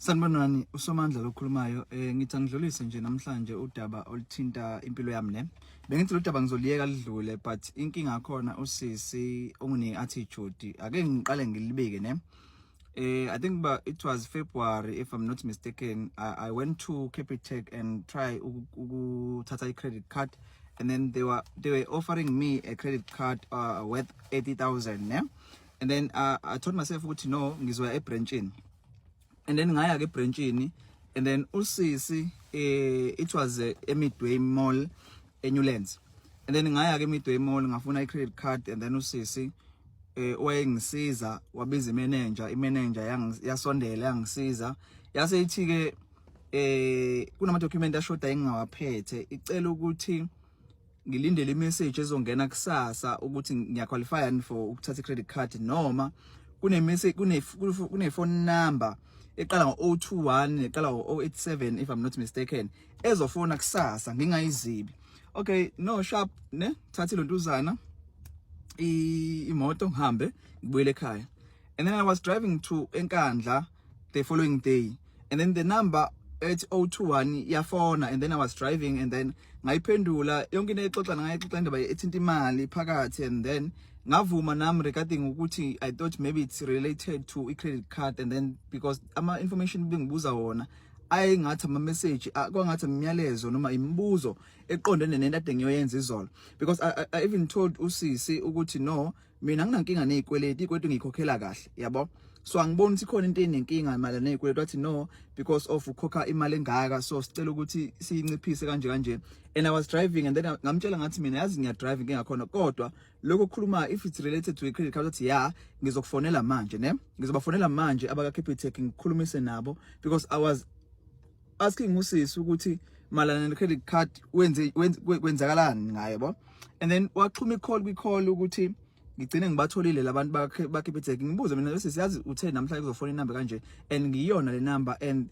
Sanibonani, uSomandla lokhulumayo. Ngithi angidlulise nje namhlanje udaba oluthinta impilo yami ne. Bengithi lo daba ngizoliyeka lidlule, but inkinga khona usisi ongune attitude. Ake ngiqale ngilibike ne. I think ba it was February, if I'm not mistaken. I went to Capitec and try ukuthatha i credit card, and then they were offering me a credit card worth 80,000 ne. And then I told myself ukuthi no, ngizoya ebranchini, and then ngaya ke ebranchini, and then usisi, it was eMidway Mall eNewlands, and then ngaya ke eMidway Mall, ngafuna i-credit card, and then usisi owayengisiza wabiza imanager. Imanager yasondela, yangisiza, yase ithi ke kunama document ashoda engingawaphethe, icela ukuthi ngilindele imessage ezongena kusasa ukuthi ngiyaqualify for ukuthatha i-credit card, noma kune message, kune phone number eqala ngo-021 neqala ngo-087, if I'm not mistaken, ezofona kusasa, ngingayizibi. Okay, no, sharp ne, thatha ilontuzana imoto, ngihambe ngibuyele ekhaya. And then I was driving to eNkandla the following day, and then the number ethi 021 yafona, and then I was driving, and then ngayiphendula yonke into exoxa, ngayixoxa indaba ethinta imali phakathi, and then ngavuma nami regarding ukuthi I thought maybe it's related to i credit card. And then because ama information bengibuza wona ayengathi ama message, kwangathi imiyalezo noma imibuzo eqondene nento ade ngiyoyenza izolo, because I even told usisi ukuthi no, mina nginankinga nezikweleti, ikweleti ngiyikhokhela kahle, yabo, so angiboni ukuthi khona into enenkinga mayelana nezikweleti. Wathi no, because of ukhokha imali engaka, so sicela ukuthi siyinciphise kanje kanje. And I was driving, and then ngamtshela ngathi mina yazi ngiya drive, inkinga khona kodwa lokho kukhuluma, if it's related to a credit card, wathi ya, ngizokufonela manje ne, ngizobafonela manje abaka Capitec, ngikhulumise nabo, because I was asking usisi ukuthi malana ne credit card wenze kwenzakalani ngayo, yabo. And then waxhuma i-call kwi-call ukuthi ngigcine ngibatholile labantu bakhe baCapitec. Ngibuze mina bese siyazi uthe namhlanje kuzofona inamba kanje, and ngiyona le number, and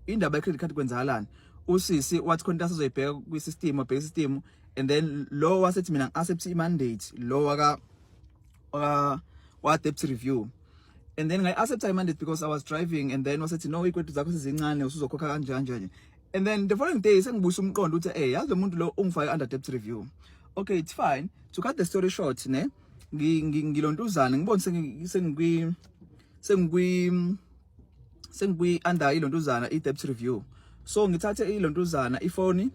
indaba ye credit card kwenzakalani? Usisi wathi khona into asazoyibheka kwi-system, wabheka i-system, and then lo wasethi mina ngi-accept i-mandate lo waka wa debt review, and then ngayi-accept i-mandate because I was driving. And then wasethi no, ikweletu zakho sezincane, usuzokhokha kanje kanje kanje. And then the following day sengibuyisa umqondo ukuthi yazi lo muntu lo ungifake under debt review. Okay, it's fine. To cut the story short ne, ngilontuzana ngibone sengikwi under ilontuzana i-debt review. So ngithathe ilontuzana ifoni,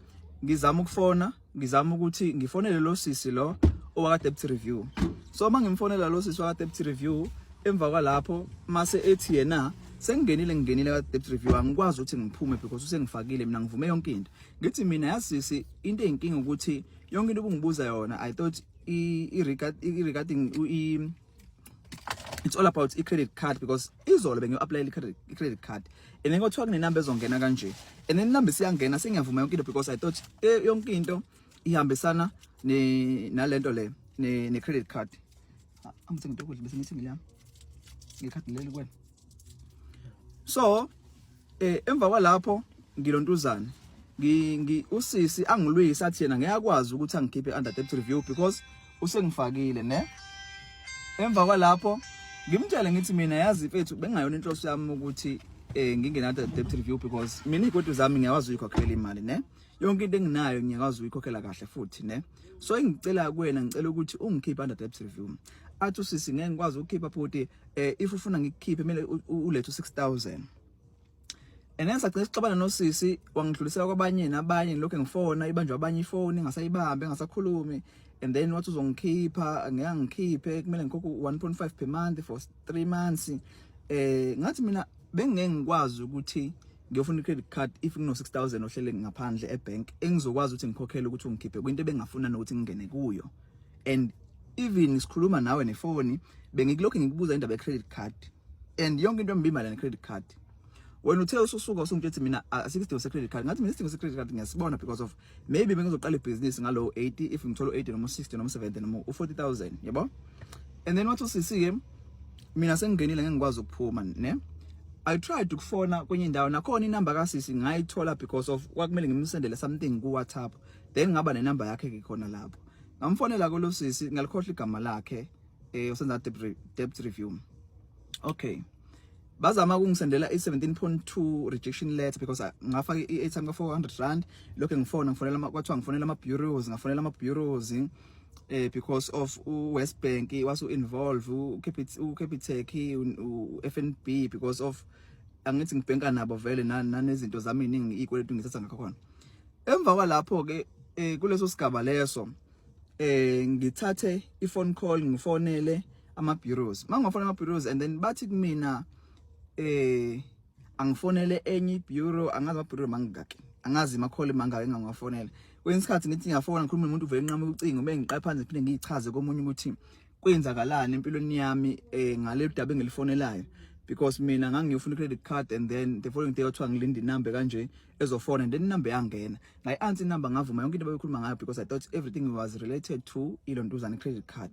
ngizama ukufona, ngizama ukuthi ngifonele lo sisi lo owaka debt review. So uma ngimfonela lo sisi waka debt review, emva kwalapho mase ethi yena sengingenile, ngingenile ka debt review, angikwazi ukuthi ngiphume because usengifakile, mina ngivume yonke into. Ngithi mina yazisi into eyinkinga ukuthi yonke into obungibuza yona, I thought i regarding i it's all about i-credit card, because izolo bengiyo-applyela i-credit card, and then kwathiwa kunenamba ezongena kanje, and then inamba isiyangena, sengiyavuma yonke into because I thought yonke into ihambisana ne nalento le ne credit card. Ah, angithengi into yokudla bese ngithi ngilami ngekhadi leli kwena. So emva kwalapho ngilontuzane ngi usisi angilwisa, athi yena ngiyakwazi ukuthi angikhiphe under debt review because usengifakile ne. Emva kwalapho ngimtshele ngithi mina yazi mfethu, bengayona inhloso yami ukuthi ngingena under debt review, because mina izikweletu zami ngiyakwazi ukuyikhokhela imali ne, yonke into enginayo ngiyakwazi ukuyikhokhela kahle futhi ne. So engicela kuwena, ngicela ukuthi ungikhiphe under debt review. Athi usisi ngeke ngikwazi ukukhipha futhi, if ufuna ngikukhiphe kumele ulethe u6000. And then sagcina sixabana nosisi, wangidlulisela kwabanye nabanye, ngilokhu ngifona ibanjwa abanye ifoni, ngasayibambe, engasakhulumi. And then wathi uzongikhipha, ngeke ngikhiphe, kumele ngikhokhe 1.5 per month for 3 months. Ngathi mina bengeke ngikwazi ukuthi ngiyofuna i-credit card if ngino 6000 ohlele ngaphandle ebank engizokwazi ukuthi ngikhokhele ukuthi ungikhiphe kwinto ebengafuna nokuthi ngingene kuyo. And even sikhuluma nawe nefoni, bengikulokhu ngikubuza indaba ye-credit card, and yonke into embi mayelana ne-credit card. Wena uthe ususuka usungitshethi mina asikho isidingo se-credit card. Ngathi mina isidingo se-credit card ngiyasibona, because of maybe bengizoqala ibhizinisi ngalo 80, if ngithola 80 noma 60 noma 70 noma u40,000, yabo. And then wathi usisi-ke mina sengingenile, ngeke ngikwazi ukuphuma ne. I tried ukufona kwenye indawo nakhona, inamba kasisi ngayithola because of kwakumele ngimsendele something ku WhatsApp, then ngaba nenamba yakhe ke khona lapho. Ngamfonela kulo sisi, ngalikhohlwa igama lakhe, usenza debt review. Okay. Bazama ukungisendela i-17.2 rejection letter because ngafaka i-airtime ka-R400. Lokho ngifona, ngifonela, kwathiwa ngifonela ama-bureaus, ngafonela ama-bureaus because of u-West Bank wasu involve, uCapitec, u-FNB, because of angithi ngibhenka nabo vele nanezinto zami iningi, izikweletu ngithatha ngakho khona. Emva kwalapho ke, kuleso sigaba leso, ngithathe i-phone call, ngifonele ama bureaus. Mangifonela ama bureaus and then bathi kumina angifonele enye bureau. Angazi ama bureau mangaki, angazi ama call mangaki engangiwafonela. Kwesinye isikhathi ngithi ngiyafona, ngikhuluma nomuntu, uvele nqamuka ucingo, bese ngiqala phansi, ngiphinde ngiyichaze komunye ukuthi kwenzakalani empilweni yami ngale daba engilifonelayo, because mina ngangiyofuna i-credit card and then the following day kwathiwa ngilinde inamba kanje ezofona, and then inamba yangena, ngayi-answer inamba, ngavuma yonke into ababekhuluma ngayo because I thought everything was related to ilontuzana, i-credit card.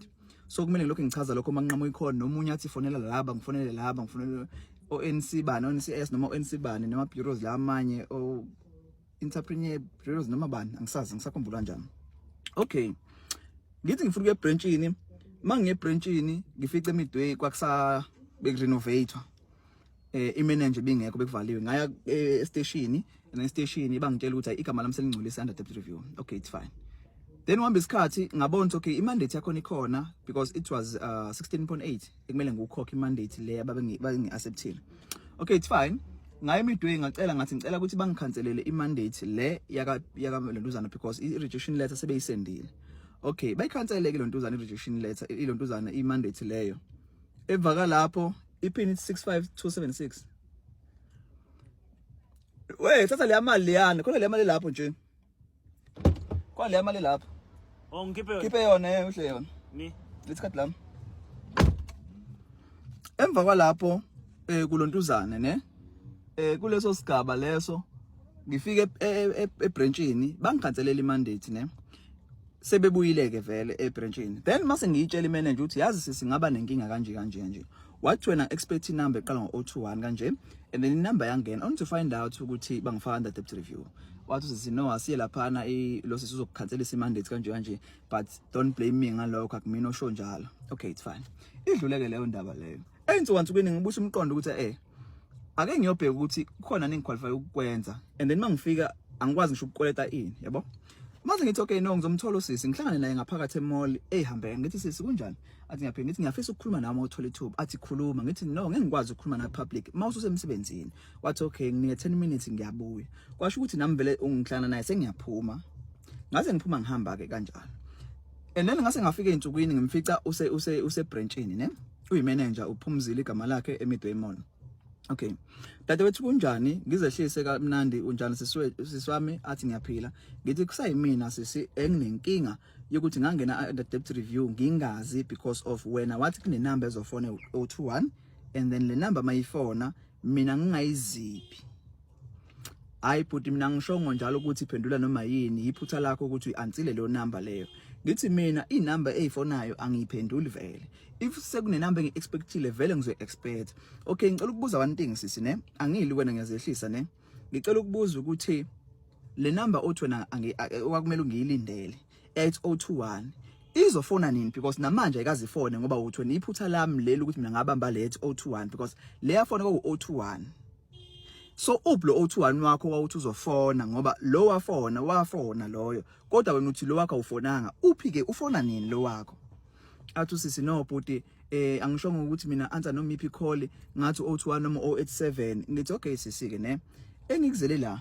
So kumele ngilokhu ngichaza lokho uma nginqamuka ikhona, nomunye athi fonela laba, ngifonele laba, ngifonele o-NC bani, o-NCS noma o-NC bani, noma bureaus la amanye, o entrepreneur bureaus noma bani, angisazi, ngisakhumbula kanjani. Okay, ngithi ngifuna ukuya ebranchini. Mangiye ebranchini, ngifice eMidway kwakusa bekurenovatewa, imanager bingekho, bekuvaliwe. Ngaya e-station and e-station bangitshela ukuthi igama lami selingcolise under debt review. Okay, it's fine. Then uhamba isikhathi, ngabona ukuthi okay, imandate yakhona ikhona because it was 16.8 ekumele ngiwukhokhe, imandate le ababengi-acceptile. Okay, it's fine. Ngaye eMidway, ngacela, ngathi ngicela ukuthi bangikhanselele imandate le yaka lontuzana because i-rejection letter sebeyisendile. Okay, bayikhansele ke lontuzana i-rejection letter, ilontuzana, imandate leyo. Emva kalapho iPIN 65276. We, thatha le mali leyana khona, le mali lapho nje, kwa le mali lapho. Oh, ngikhiphe yona. Khiphe yona, uhle yona. Ni. Lesikhathi lami. Emva kwalapho, kulontuzane ne kuleso sigaba leso, ngifike ebranchini, bangikhanselela imandate ne. Sebebuyile ke vele ebranchini, then mase ngiyitshela imanager ukuthi yazi sisingaba nenkinga kanje kanje kanje. Wathi wena expect inumber eqala ngo-021 kanje, and then inumber yangena, only to find out ukuthi bangifaka under debt review. Wathi sisi, no, asiye laphana, lo sisi uzokukhanselisa imandate kanje kanje, but don't blame me ngalokho, akumina osho njalo. Okay, it's fine. Idluleke leyo ndaba leyo. Eyinsuku ngibusa umqondo ukuthi ake ngiyobheka ukuthi kukhona nengiqualify ukukwenza, and then mangifika angikwazi ngisho ukukweleta ini, yabo. Mase ngithi okay, no, ngizomthola usisi, ngihlangane naye ngaphakathi emall ehambeka. Ngithi, "Sisi, kunjani?" Athi, "Ngiyaphila." Ngithi, "Ngiyafisa ukukhuluma nawe uma uthola ithuba." Athi, "Khuluma." Ngithi, "No, ngeke ngikwazi ukukhuluma nawe public uma ususemsebenzini." Wathi, "Okay, nginike 10 minutes, ngiyabuya." Kwasho ukuthi nami vele ungihlangana naye sengiyaphuma, ngaze ngiphuma, ngihamba ke kanjalo, and then ngase ngafika einsukwini, ngimfica use branchini ne, uyimanager uphumzile igama lakhe, eMidway Mall. "Okay, dadewethu, kunjani?" Ngizehlise kamnandi, "Unjani siswami?" Athi, "Ngiyaphila." Ngithi, "Kusayimina sisi enginenkinga yokuthi ngangena under debt review ngingazi because of wena wathi kunenumber ezofona 021, and then le number mayifona mina ngingayiziphi." "Hayi bhuti, mina ngishongo njalo ukuthi iphendula noma yini, iphutha lakho ukuthi uyi-answile leyo number leyo." Ngithi, "Mina inumber eyifonayo angiyiphenduli vele. If sekune number engi-expectile vele ngizoyi-expect. Okay, ngicela ukubuza one thing sisi ne, angili wena, ngiyazehlisa ne. Ngicela ukubuza ukuthi le number othi wena okwakumele ungiyilindele 8021 izofona nini? Because namanje ayikaze ifone, ngoba uthi wena iphutha lami leli ukuthi mina ngabamba le 021, because leya fone kwaku 021. So uphi lo 021 wakho wawuthi uzofona? Ngoba lo wafona, wafona loyo, kodwa wena uthi lo wakho awufonanga. Uphi ke? Ufona nini lo wakho?" Athi usisi, "No bhuti, angishongo ukuthi mina answer noma iphi call, ngathi 021 noma 087." Ngithi, "Okay sisi ke ne, engikuzele la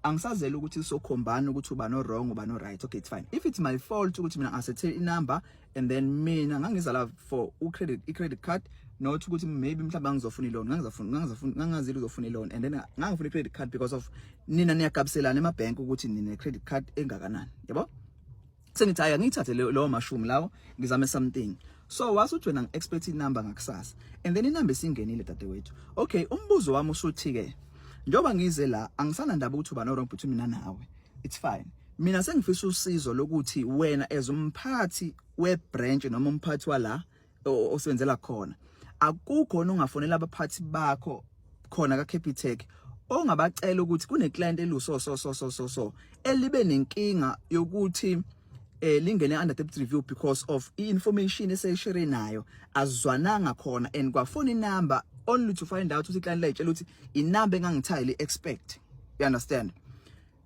angisazela ukuthi sokhombana ukuthi uba no wrong, uba no right. Okay, it's fine. If it's my fault ukuthi mina ngasethe inumber and then mina ngangiza la for u credit, i credit card, not ukuthi maybe mhlawumbe ngizofuna iloan, ngangizafuna, ngangazile uzofuna iloan, and then ngangifuna i credit card because of nina niyagabiselana ema bank ukuthi nine credit card engakanani, yabo. Sengithi hayi, angiyithathe lowo mashumi lawo, ngizame something." So wasuthi wena ngi-expect inumber ngakusasa, and then inumber isingenile, dadewethu. Okay, umbuzo wami usuthi ke, njengoba ngize la, angisanandaba ukuthi uba no wrong between mina nawe, it's fine. Mina sengifisa usizo lokuthi wena as umphathi webranch noma umphathi wala osebenzela khona, akukho ongafonela abaphathi bakho khona ka Capitec ongabacela ukuthi kune client eluso so so so so so elibe nenkinga yokuthi lingene under debt review because of i-information eseyishare nayo azwananga khona, and kwafona inumber Only to find out ukuthi iclient layitshela ukuthi inamba engangithayile expect, you understand?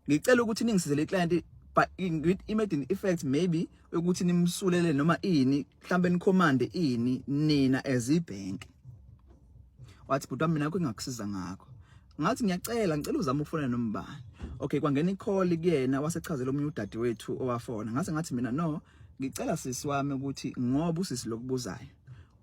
Ngicela ukuthi ningisizele iclient, but with immediate effect, maybe ukuthi nimsulele noma ini, mhlambe nicommande ini nina as ibank. Wathi, "Bhuti wami, mina kungakusiza ngakho." Ngathi, "Ngiyacela, ngicela uzame ukufona nombani." Okay, kwangena icall kuyena, wasechazela omunye udadewethu owafona. Ngase ngathi mina, "No, ngicela sisi wami ukuthi ngoba usisi lokubuzayo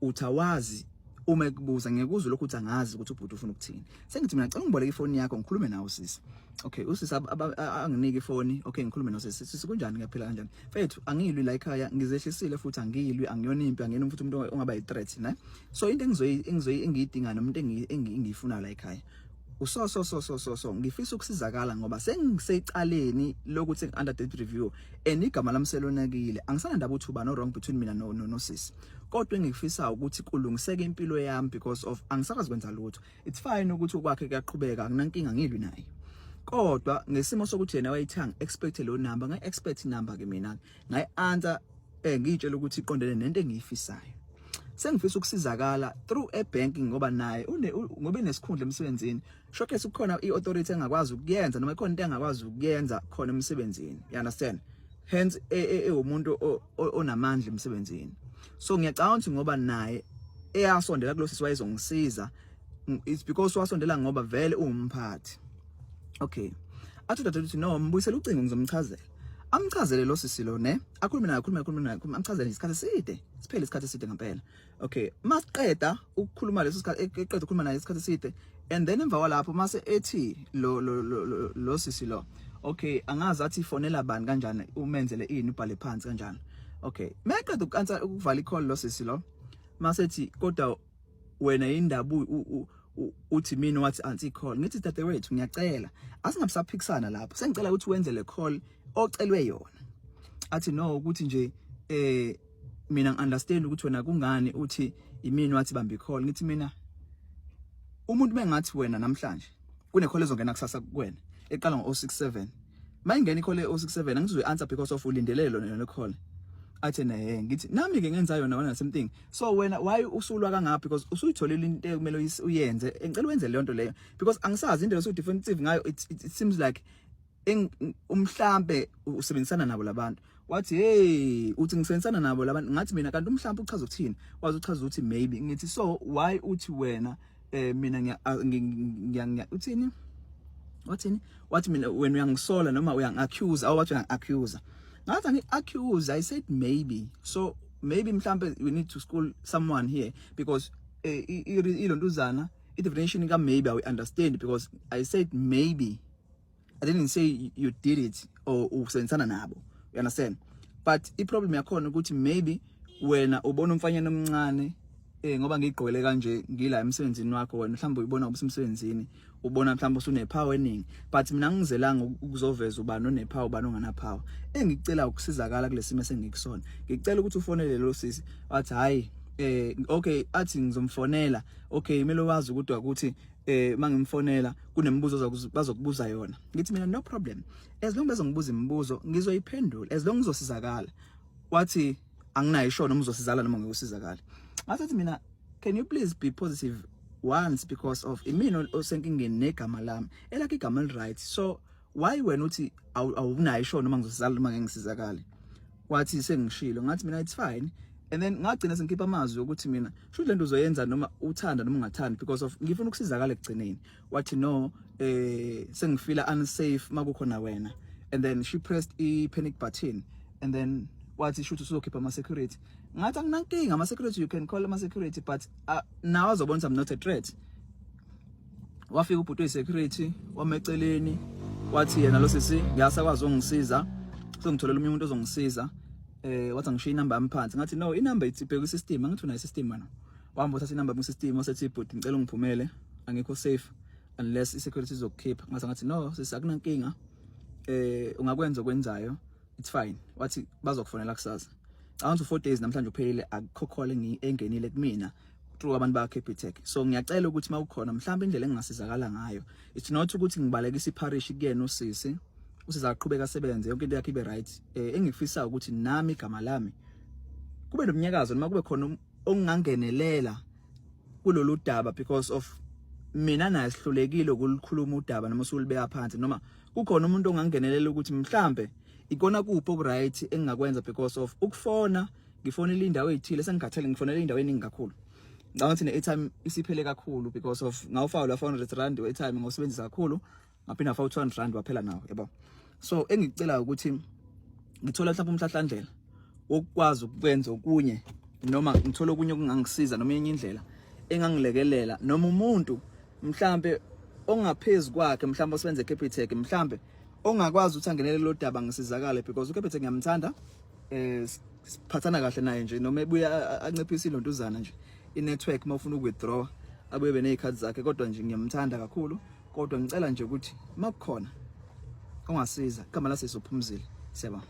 uthi awazi uma ekubuza, ngiyakuzwa lokhu uthi angazi ukuthi ubhuti ufuna ukuthini. Sengithi mina, ngicela ngiboleke ifoni yakho, ngikhulume nawe sisi." Okay, usisi anginike ifoni. Okay, ngikhulume nosisi. "Sisi, kunjani?" "Ngiyaphila, kanjani mfethu?" "Angilwi la ekhaya, ngizehlisile futhi angilwi, angiyona impi, angiyena futhi umuntu ongaba yi-threat, ne. So into engizoyi engiyidinga noma into engiyifuna la ekhaya uso so so so so so ngifisa ukusizakala ngoba sengisecaleni lokuthi under debt review and igama lami selonakile. Angisanandaba ukuthi ubani wrong between mina no sisi, kodwa engikufisa ukuthi kulungiseke impilo yami because of angisakwazi kwenza lutho. It's fine ukuthi ukwakhe kuyaqhubeka, akunankinga, ngilwi naye, kodwa ngesimo sokuthi yena wayithanga expect lo number, ngayi expect number ke mina, ngayi answer ngiyitshela ukuthi iqondene nento engiyifisayo. Sengifisa ukusizakala through a banking ngoba naye une ngoba enesikhundla emsebenzini, showcase kukhona i-authority engakwazi ukuyenza noma ikhona into engakwazi ukuyenza khona emsebenzini, you understand? Hence ewumuntu onamandla emsebenzini. So ngiyacabanga ukuthi ngoba naye eyasondela kulo sisi wayezongisiza, it's because wasondela ngoba vele uwumphathi. Okay, athi udadewethu, "No, mbuyisela ucingo, ngizomchazela." Amchazele lo sisi lo, ne, akhulume naye, akhulume, akhulume naye, amchazele isikhathi eside, siphele isikhathi eside ngempela. Okay, masiqeda ukukhuluma leso sikhathi, eqeda ukukhuluma naye isikhathi eside, and then emva kwalapho mase ethi lo sisi lo, okay, angazi athi fonela bani kanjani, umenzele ini, ubhale phansi kanjani. Okay, meqeda uku-answer, ukuvala i-call lo sisi lo, masethi, "Kodwa wena indaba uthi mina wathi answer call." Ngithi, "Dadewethu, ngiyacela asingabisaphikisana lapho, sengicela ukuthi wenze le call ocelwe yona." Athi, "No, ukuthi nje mina ngiunderstand ukuthi wena kungani uthi imini wathi bamba icall." Ngithi mina, "Umuntu mengathi wena namhlanje kune call ezongena kusasa kuwena eqala ngo-067, mayingena icall e-067, angizoyi answer because of ulindele lona le call." Athi, "Ne." Ngithi, "Nami ke ngenza yona wena same thing, so wena why usulwa kangapha? Because usuyitholile into ekumele uyenze, ngicela wenze leyo nto leyo because angisazi indlela osu defensive ngayo. It seems like umhlambe usebenzisana nabo labantu." Wathi, "Hey, uthi ngisebenzisana nabo labantu?" Ngathi mina, "Kanti umhlambe uchaza ukuthini?" Wazi uchaza ukuthi maybe. Ngithi, "So why uthi wena mina ngiya uthini?" Wathini? Wathi mina, "Wena uyangisola noma uyangi-accuse." Awu, wathi uyangi-accuse. Ngathi, "Angi-accuse, I said maybe. So maybe mhlambe we need to school someone here because ilontuzana i-definition ka maybe I understand, because I said maybe, I didn't say you did it or usebenzisana nabo, you understand? But i-problem yakhona ukuthi maybe wena ubona umfanyana omncane ngoba ngigqokele kanje, ngila emsebenzini wakho, wena mhlawumbe uyibona usemsebenzini, ubona mhlawumbe usune power eningi, but mina ngizelanga ukuzoveza ubani onepower, ubani ongana power. Engicela ukusizakala kulesimo esengikusona, ngicela ukuthi ufonele lo sisi." Wathi, "Hayi, okay." Athi, "Ngizomfonela." "Okay, kumele wazi ukuthi mangimfonela kunemibuzo bazokubuza yona." Ngithi mina, "No problem, as long bezongibuza imibuzo ngizoyiphendula, as long ngizosizakala." Wathi, "Anginayo isho noma uzosizakala noma ngiyosizakala." Ngathi mina, "Can you please be positive once, because of imina osenkingeni negama lami, elakhe igama li right, so why wena uthi awunayo isho noma ngizosizakala noma ngeke ngisizakale?" Wathi, "Sengishilo." Ngathi mina, "It's fine." And then ngagcina sengikhipha amazwi ukuthi mina shuthi lento uzoyenza noma uthanda noma ungathandi because of ngifuna ukusizakala ekugcineni. Wathi, "No, sengifeela unsafe makukhona wena." And then she pressed i panic button and then wathi, "Shuthi usuzokhipha ama security." Ngathi, "Anginankinga, ama security, you can call ama security, but now azobona I'm not a threat." Wafika ubhuti we-security, wameceleni, wathi yena lo sisi ngiyasakwazi ungisiza, sengitholela omunye umuntu ozongisiza. Wathi angishiya inamba yami phansi. Ngathi, "No, inamba itsiphe ku system." Angithi unayo system wena? Wahamba uthatha inamba ku system, wasethi, "Bhuti, ngicela ungiphumele, angikho safe unless i-security izokukhipha." Ngathi, "No sisi, akunankinga, ungakwenza okwenzayo, it's fine." Wathi bazokufonela kusasa. Cabanga ukuthi 4 days namhlanje uphelile, akukho call engenile kumina through abantu ba Capitec. So ngiyacela ukuthi mawukhona mhlawumbe indlela engingasizakala ngayo, it's not ukuthi ngibalekisa iparish kuyena usisi, usiza aqhubeka asebenze, yonke into yakhe ibe right. Engikufisayo ukuthi nami igama lami kube nomnyakazo noma kube khona okungangenelela. Kulolu daba, because of mina naye sihlulekile ukulikhuluma udaba noma usulibeka phansi, noma kukhona umuntu ongangenelela ukuthi mhlambe ikona kuphi okuright engingakwenza, because of ukufona ngifonela indawo ezithile, sengikhathele, ngifonela indawo eningi kakhulu. Ngicabanga ukuthi ne-airtime isiphele kakhulu, because of ngawufaka la R400 we-airtime, ngawusebenzisa kakhulu, ngaphinda ngafaka R200, waphela nawo, yabo. So engikucelayo ukuthi ngithola mhlawumbe umhlahlandlela wokukwazi ukwenza okunye, noma ngithola okunye okungangisiza, noma enye indlela engangilekelela, noma umuntu mhlambe ongaphezulu kwakhe, mhlambe osebenza eCapitec, mhlambe ongakwazi ukuthi angenele lo daba, ngisizakale, because uCapitec ngiyamthanda, siphathana kahle naye nje, noma ebuya anciphisa ilontuzana nje i-network mawufuna ukuwithdraw, abuye benezikhathi zakhe, kodwa nje ngiyamthanda kakhulu. Kodwa ngicela nje ukuthi makukhona ongasiza. Igama lasisi uPhumzile. Siyabonga.